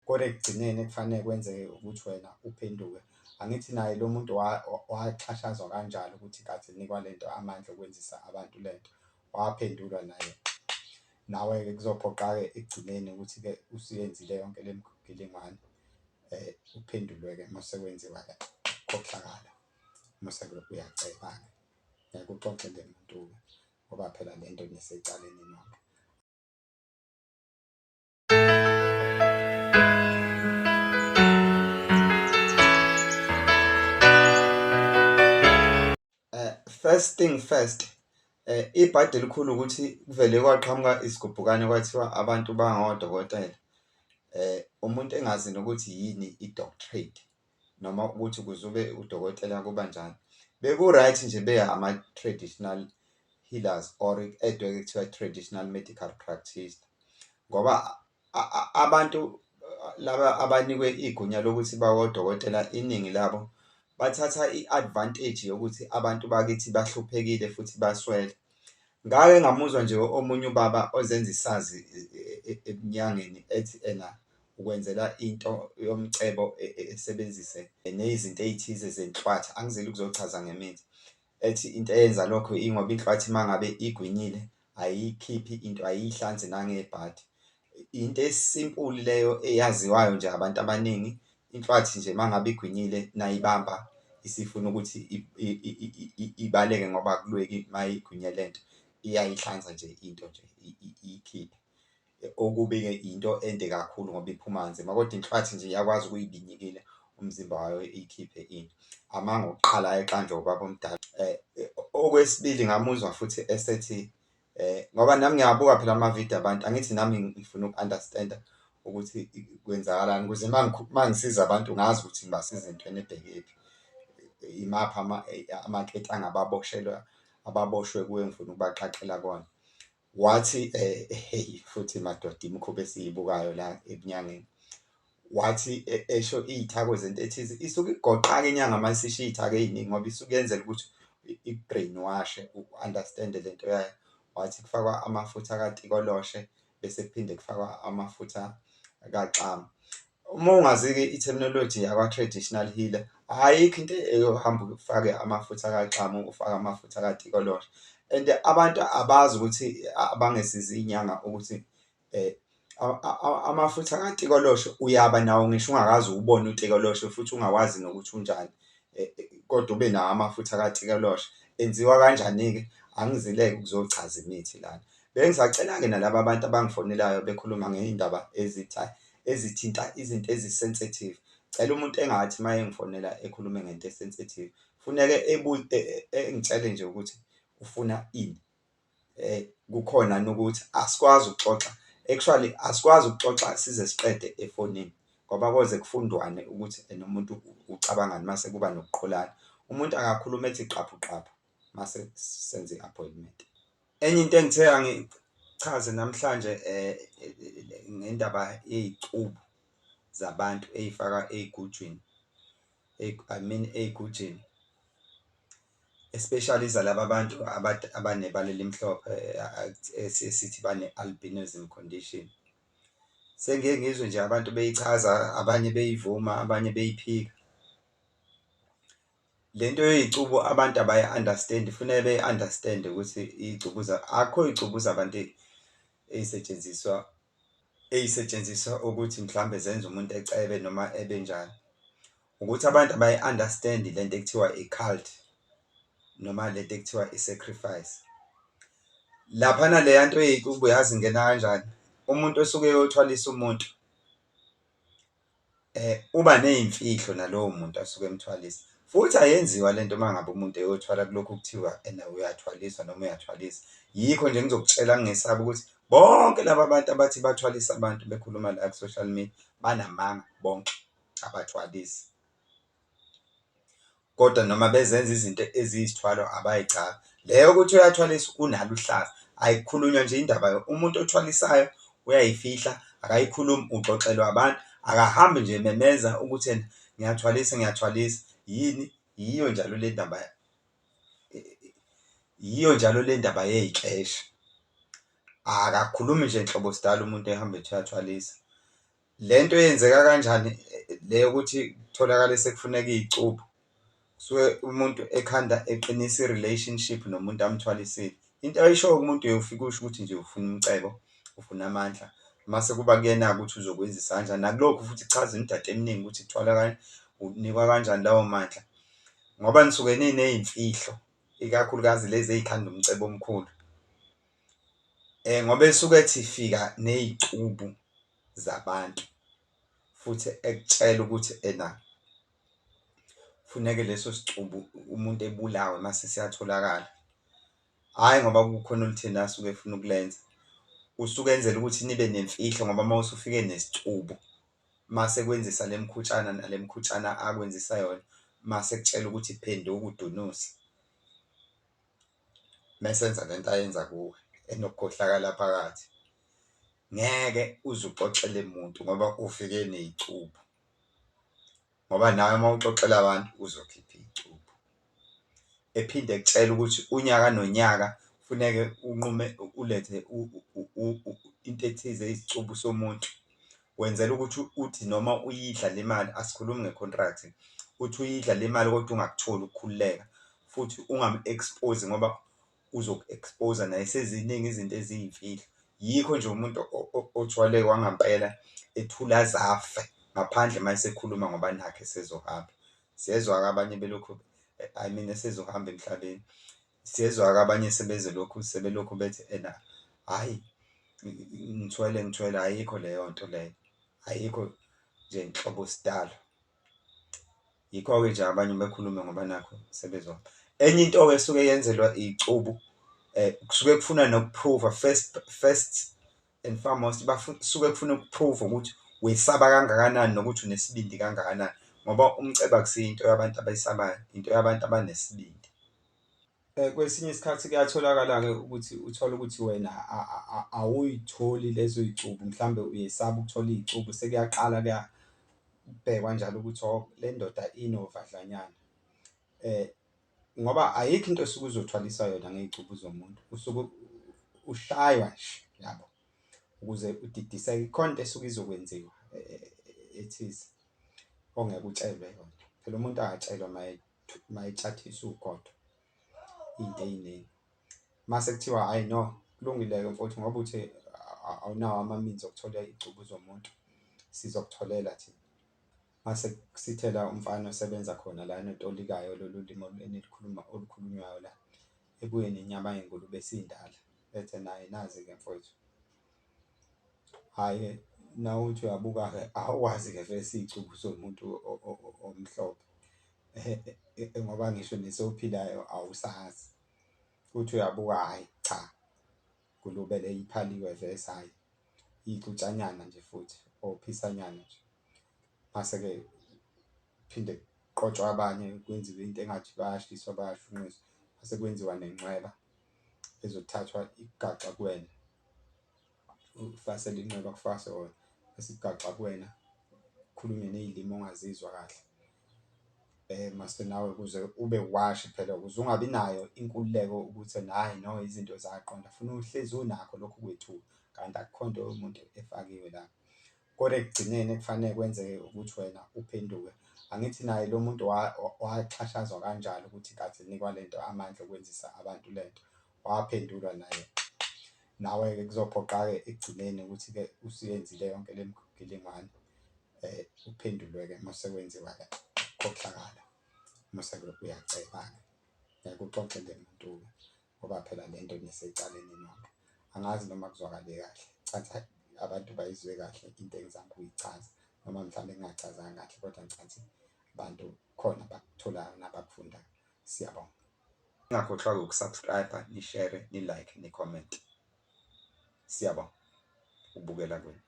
Kodwa ekugcineni kufanele kwenzeke ukuthi wena uphenduke. Angithi naye lo muntu waxhashazwa kanjalo ukuthi kade enikwa lento amandla okwenzisa abantu lento, waphendulwa naye. Nawe-ke kuzophoqa-ke ekugcineni ukuthi-ke usuyenzile yonke le migilingwane uphendulwe-ke uma sekwenziwa-ke ukukhohlakala mase uyaceba-ke. Ngeke uxoxele muntu-ke ngoba phela lento nisecaleni nonke. First thing first, ibhadi elikhulu ukuthi kuvele kwaqhamuka isigubhukane kwathiwa abantu bangodokotela. Umuntu engazi nokuthi yini i-doctorate noma ukuthi ukuze ube udokotela kuba njani. Beku-right nje be ama-traditional healers or ku-add-we kuthiwa traditional medical practitioner ngoba abantu laba abanikwe igunya lokuthi bawodokotela iningi labo bathatha i-advantage yokuthi abantu bakithi bahluphekile futhi baswele. Ngake ngamuzwa nje omunye ubaba ozenza isazi ebunyangeni ethi ena ukwenzela into yomcebo esebenzise nezinto ey'thize zenhlwathi, angizile ukuzochaza ngemithi. Ethi into eyenza lokho ingoba inhlwathi uma ngabe igwinyile ayiyikhiphi into, ayiyihlanzi nangebhadi. Into esimpuli leyo eyaziwayo nje abantu abaningi, inhlwathi nje uma ngabe igwinyile nayibamba isifuna ukuthi ibaleke ngoba akulweki mayigwinye lento, iyayihlanza nje into nje iyikhiphe. Okubi-ke into ende kakhulu ngoba iphuma kanzima kodwa inhlwathi nje iyakwazi ukuyibinyikila umzimba wayo iyikhiphe into. Amanga okuqala ayeqanjwa ubaba omdala. Okwesibili, ngamuzwa futhi esethi ngoba nami ngiyawabuka phela amavidiyo abantu, angithi nami ngifuna uku-understand-a ukuthi kwenzakalani ukuze uma ngisiza abantu ngazi ukuthi ngibasiza entweni ebhekephi, imaphi amaketanga ababoshelwa ababoshwe kuwo engifuna ukubaqaqela kuwona. Wathi hheyi futhi madoda imikhuba esiyibukayo la ebunyangeni. Wathi esho iy'thako zento ethize, isuke ikugoqa-ke inyanga uma isisho iy'thako ey'ningi ngoba isuke yenzela ukuthi iku-brainwash-e u-understand-e lento yayo. Wathi kufakwa amafutha katikoloshe bese kuphinde kufakwa amafutha kaxamu. Uma ungazi-ke i-terminology yakwa-traditional healer, ayikho into eyohamba ufake amafutha kaxamu, ufake amafutha katikoloshe and abantu abazi ukuthi abangesizo iy'nyanga ukuthi amafutha katikoloshe uyaba nawo ngisho ungakaze uwubone utikoloshe futhi ungawazi nokuthi unjani kodwa ube nawo amafutha katikoloshe. Enziwa kanjani-ke? Angizile-ke ukuzochaza imithi lana. Bengisacela-ke nalaba abantu abangifonelayo bekhuluma ngey'ndaba ezithinta izinto ezi-sensitive. Ngicela umuntu engathi uma engifonela ekhulume ngento e-sensitive, kufuneke engitshele nje ukuthi ufuna ini, kukhona yini ukuthi asikwazi ukuxoxa actually asikwazi ukuxoxa size siqede efonini ngoba koze kufundwane ukuthi ena umuntu ucabangani mase kuba nokuqholana. Umuntu akakhulume ethi qaphu qaphu mase senze i-appointment. Enye into engithe angichaze namhlanje ngendaba yey'cubu zabantu ey'fakwa ey'gujwini, I mean ey'gujini, especially zalaba bantu abanebala elimhlophe esiye sithi bane-albinism condition. Sengike ngizwe nje abantu beyichaza, abanye beyivuma, abanye beyiphika. Lento yey'cubu abantu abayi-understand-i kufuneke beyi-understand-e ukuthi iy'cubu akukho y'cubu zabantu ey'setshenziswa ey'setshenziswa ukuthi mhlawumbe zenze umuntu ecebe noma ebenjani. Ukuthi abantu abayi-understand-i lento ekuthiwa i-cult noma lento ekuthiwa i-sacrifice. Laphana leya nto yey'cubu uyazi ingena kanjani? Umuntu osuke eyothwalisa umuntu uba ney'mfihlo nalowo muntu asuke emthwalisa futhi ayenziwa lento uma ngabe umuntu eyothwala kulokhu kuthiwa ena uyathwaliswa noma uyathwalisa. Yikho nje ngizokutshela ngingesabi ukuthi bonke laba bantu abathi bathwalisa abantu bekhuluma la ku-social media banamanga bonke, abathwalisi. Kodwa noma bezenza izinto eziyisithwalo abayichazi. Le yokuthi uyathwaliswa unalo uhlaza, ayikhulunywa nje indaba umuntu othwalisayo uyayifihla, akayikhulumi, uxoxelwa abantu, akahambi nje ememeza ukuthi ena ngiyathwalisa ngiyathwalisa. Yini? Yiyo njalo le ndaba, yiyo njalo le ndaba yey'kleshe. Akakhulumi nje nhlobo sidalo umuntu ehamba ethi uyathwalisa. Le nto yenzeka kanjani le yokuthi kutholakale sekufuneka iy'cubu? Kusuke umuntu ekhanda eqinisa i-relationship nomuntu amthwalisile. Into ayishoyo kumuntu uye ufike usho ukuthi nje ufuna umcebo, ufuna amandla, mase kuba kuyena-ke ukuthi uzokwenzisa kanjani. Nakulokhu futhi kuchaza imidada eminingi ukuthi kuthwalwa unikwa kanjani lawo mandla ngoba nisuke niney'mfihlo, ikakhulukazi lezi ey'khanda umcebo omkhulu. Ngoba esuke ethi fika ney'cubu zabantu futhi ekutshela ukuthi ena kufuneke leso sicubu umuntu ebulawe mase siyatholakala. Hhayi ngoba kukhona olutheni asuke efuna ukulenza, usuke enzela ukuthi nibe nemfihlo ngoba uma usufike nesicubu mase ekwenzisa le mikhutshana nale mikhutshana akwenzisa yona, mase ekutshela ukuthi phenduka udunuse, mese enza lento ayenza kuwe enokukhohlakala phakathi. Ngeke uze uxoxele muntu ngoba ufike ney'cubu ngoba nawe uma uxoxela abantu uzokhipha iy'cubu. Ephinde ekutshele ukuthi unyaka nonyaka kufuneke unqume ulethe into ethize eyisicubu somuntu, wenzela ukuthi uthi noma uyidla le mali, asikhulumi nge-contract, uthi uyidla le mali kodwa ungakutholi ukukhululeka futhi ungamu-expose-i ngoba uzoku-expose-a naye seziningi izinto eziyimfihlo. Yikho nje umuntu othwale okwangampela ethule aze afe ngaphandle uma esekhuluma ngoba nakhu esezohamba. Siyezwa-ke abanye belokhu I mean esezohamba emhlabeni. Siyezwa-ke abanye sebezolokhu sebelokhu bethi ena hhayi ngithwele ngithwele, ayikho leyo nto leyo, ayikho nje nhlobo sidalo. Yikho-ke nje abanye bekhuluma ngoba nakhu sebezohamba. Enye into-ke esuke yenzelwa iy'cubu kusuke kufunwa noku-prove-a first first and foremost kusuke kufuna uku-prove-a ukuthi wesaba kangakanani nokuthi unesibindi kangakanani ngoba umcebo akusiyo into yabantu abayisabayo, into yabantu abanesibindi. Kwesinye isikhathi kuyatholakala-ke ukuthi uthole ukuthi wena awuyitholi lezo y'cubu mhlambe uyesaba ukuthola iy'cubu sekuyaqala kuyabhekwa njalo ukuthi oh le ndoda inovadlanyana. Ngoba ayikho into osuke uzothwaliswa yona ngey'cubu zomuntu usuke ushaywa nje yabo ukuze udidiseke, ikhona into esuke izokwenziwa ethize ongeke utshelwe yona. Phela umuntu akatshelwa mayetshathiswa ugodo iy'nto ey'ningi. Mase kuthiwa hhayi no kulungile-ke mfowethu ngoba uthi awunawo ama-means okuthola iy'cubu zomuntu sizokutholela thina. Mase kusithela umfana osebenza khona lana otolikayo lolu limi enilikhuluma olukhulunywayo la, ebuye nenyama yengulube esindala ethi ena hhayi nazi-ke mfowethu. Hhayi-ke nawuthi uyabuka-ke awukwazi-ke vese iy'cubu zomuntu omhlophe ngoba ngisho nesophilayo awusazi. Uthi uyabuka, hhayi cha, ngulube le iphaliwe vese hhayi iy'cutshanyana nje futhi ophisanyana nje. Mase-ke kuphinde kuqotshwe abanye kwenziwe into engathi bayashiswa bayashunqiswa, mase kwenziwa nencweba ezothathwa igaxwe kuwena, ufaselwe inxeba kufaswe wona bese igaxa kuwena, kukhulunywe ney'limi ongazizwa kahle. Mase nawe ukuze ube washi phela ukuze ungabi nayo inkululeko ukuthi ena hhayi no izinto zaqonda funa uhlezi unakho lokho kwethuka kanti akukho nto yomuntu efakiwe lapho. Kodwa ekugcineni ekufanele kwenzeke ukuthi wena uphenduke, angithi naye lo muntu waxhashazwa kanjalo ukuthi kade enikwa lento amandla okwenzisa abantu lento, waphendulwa naye. Nawe-ke kuzophoqa-ke ekugcineni ukuthi-ke usuyenzile yonke le migilingwane uphendulwe-ke uma sekwenziwa-ke ukukhohlakala, mase-ke uyaceba-ke. Ngeke uxoxele muntu-ke ngoba phela lento nisecaleni nonke. Angazi noma kuzwakale kahle, cha abantu bayizwe kahle into engizama ukuyichaza noma mhlawumbe ngingachazanga kahle kodwa ngicathi abantu khona abakutholayo nabakufundayo. Siyabonga. Ningakhohlwa-ke uku-subscribe-a, ni-share-re, ni-like, ni-comment. Siyabonga ukubukela kwenu.